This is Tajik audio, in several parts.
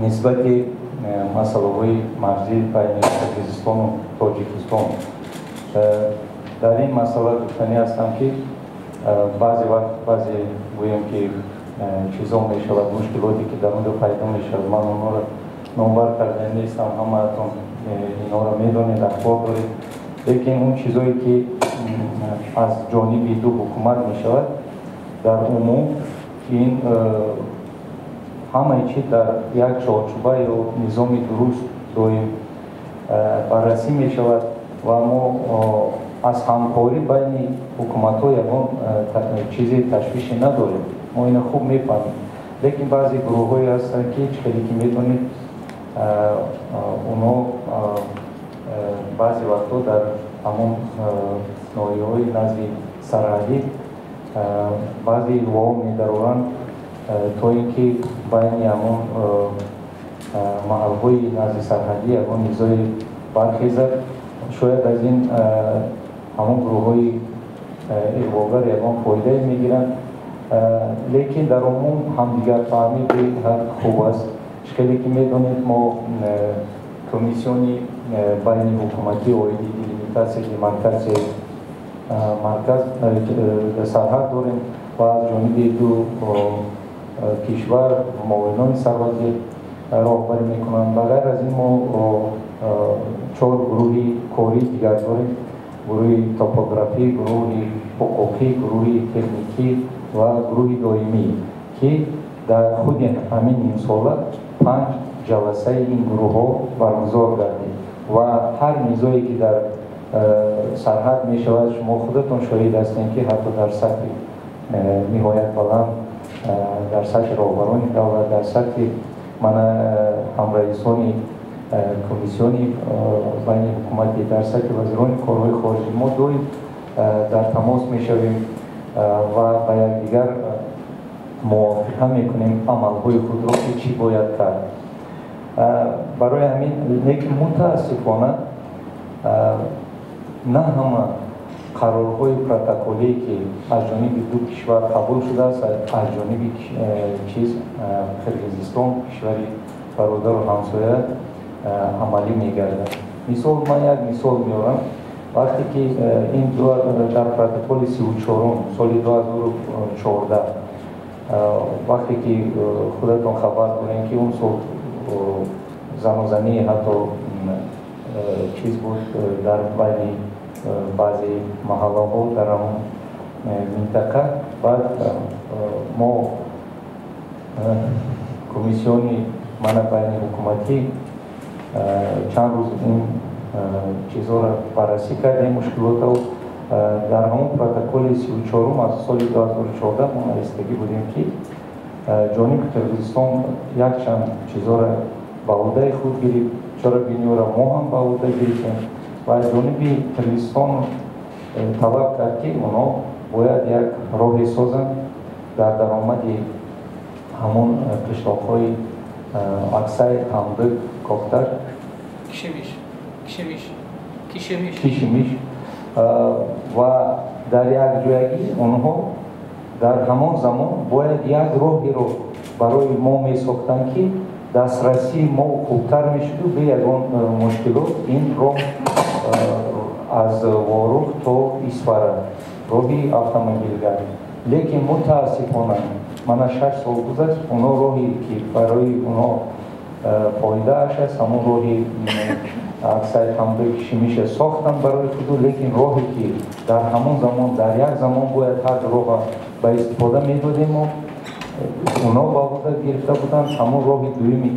Нисбати масъалаҳои марзӣ байни Қирғизистону Тоҷикистон, дар ин масъала гуфтанӣ ҳастам, ки баъзе вақт баъзе гӯем ки чизо мешавад, мушкилоте ки дар он ҷо пайдо мешавад, ман онҳоро номбар карда нестам, ҳамаатон инҳоро медонед, ахбор доред. Лекин он чизое ки аз ҷониби ду ҳукумат мешавад, дар умум ин ҳамаи чи дар як чорчӯба ё низоми дуруст доим баррасӣ мешавад ва мо аз ҳамкорӣ байни ҳукуматҳо ягон чизи ташвише надорем. Мо ина хуб мефаҳмем. Лекин баъзе гурӯҳҳое ҳастанд, ки чӣ хеле ки медонед, онҳо баъзе вақтҳо дар ҳамон ноҳияҳои назди сарҳадӣ баъзе илвоҳо медароранд, то ин ки байни ҳамон маҳалҳои назди сарҳадӣ ягон низое бархезад. Шояд аз ин ҳамон гурӯҳҳои иғвогар ягон фоидае мегиранд, лекин дар умум ҳамдигарфаҳмӣ беҳад хуб аст. Чӣ хеле ки медонед, мо комиссиони байниҳукуматӣ оиди делимитатсия, демаркатсияи марказ, сарҳад дорем ва аз ҷониби ду кишвар муовинони сарвазир роҳбарӣ мекунанд. Ба ғайр аз ин мо чор гурӯҳи кории дигар дорем: гурӯҳи топографӣ, гурӯҳи ҳуқуқӣ, гурӯҳи техникӣ ва гурӯҳи доимӣ, ки дар худи ҳамин нимсола панҷ ҷаласаи ин гурӯҳҳо баргузор гардид ва ҳар низое ки дар сарҳад мешавад, шумо худатон шоҳид ҳастем, ки ҳатто дар сатҳи ниҳоят баланд, дар сатҳи роҳбарони давлат, дар сатҳи мана ҳамраисони комиссиони байниҳукуматӣ, дар сатҳи вазирони корҳои хориҷӣ мо доим дар тамос мешавем ва ба якдигар мувофиқа мекунем амалҳои худро, ки чӣ бояд кард. Барои ҳамин, лекин мутаассифона на ҳама қарорҳои протоколие, ки аз ҷониби ду кишвар қабул шудааст, аз ҷониби чиз Қирғизистон, кишвари бародару ҳамсоя, амалӣ мегардад. Мисол, ман як мисол меорам. Вақте ки ин дар протоколи 34-ум соли 2014, вақте ки худатон хабар дорем, ки он сол занозании ҳатто чиз буд дар байни баъзе маҳаллаҳо дар ҳамон минтақа, баъд мо комиссиони мана байниҳукуматӣ чанд рӯз ин чизҳоро баррасӣ кардем, мушкилотро. Дар ҳамон протоколи 34-ум аз соли 2014 мо навистагӣ будем, ки ҷониби Қирғизистон якчанд чизҳоро ба ӯҳдаи худ гирифт, чорабиниҳоро мо ҳам ба ӯҳда гирифтем ва аз ҷониби Қирғизистон талаб кард, ки онҳо бояд як роҳе созанд дар даромади ҳамон қишлоқҳои Аксай, Ҳамдык, Кокташ, Кишемиш. Кишимиш ва дар якҷоягӣ онҳо дар ҳамон замон бояд як роҳеро барои мо месохтанд, ки дастрасии мо хубтар мешуду бе ягон мушкилот. Ин роҳ аз Ворух то Исфара, роҳи автомобилгарӣ. Лекин мутаассифона мана 6 сол гузашт, онҳо роҳе ки барои онҳо фоидааш аст, ҳамон роҳи Аксай, Ҳамдои, Кишимиша сохтанд барои худу, лекин роҳе ки дар ҳамон замон, дар як замон бояд ҳар роҳа ба истифода медодем, мо онҳо ба ӯҳда гирифта буданд, ҳамон роҳи дуюми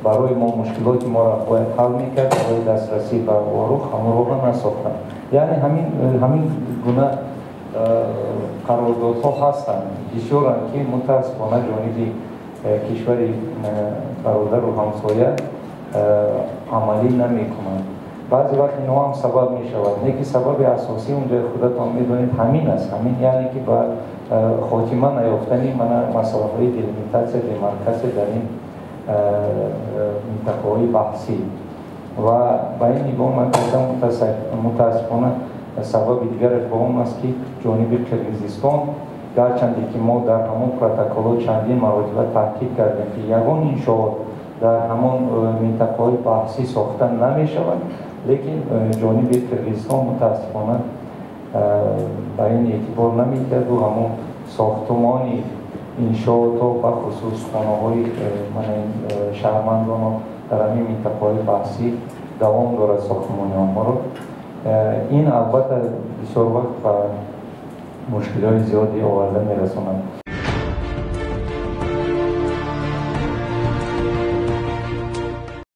барои мо мушкилоти моро бояд ҳал мекард барои дастрасӣ ба Ворух, ҳамон роҳа насохтанд. Яъне ҳамин гуна қарордодҳо ҳастанд, бисёранд, ки мутаассифона ҷониби кишвари бародару ҳамсоя амалӣ намекунанд. Баъзе вақт инҳо ҳам сабаб мешавад, не ки сабаби асосӣ унҷа худатон медонед ҳамин аст, ҳамин, яъне ки ба хотима наёфтани мана масъалаҳои делимитатсия, демаркатсия дар ин минтақаҳои баҳсӣ. Ва ба ин нигоҳ накарда, мутаассифона сабаби дигараш ба он аст, ки ҷониби Қирғизистон Гарчанде ки мо дар ҳамон протоколҳо чандин маротиба таъкид кардем, ки ягон иншоот дар ҳамон минтақаҳои баҳсӣ сохта намешавад, лекин ҷониби Қирғизистон мутаассифона ба ин эътибор намедиҳаду ҳамон сохтумони иншоотҳо, бахусус хонаҳои шаҳрвандонро дар ҳамин минтақаҳои баҳсӣ давом дорад сохтумони онҳоро. Ин албатта бисёр вақт ба мушкилиҳои зиёде оварда мерасонад.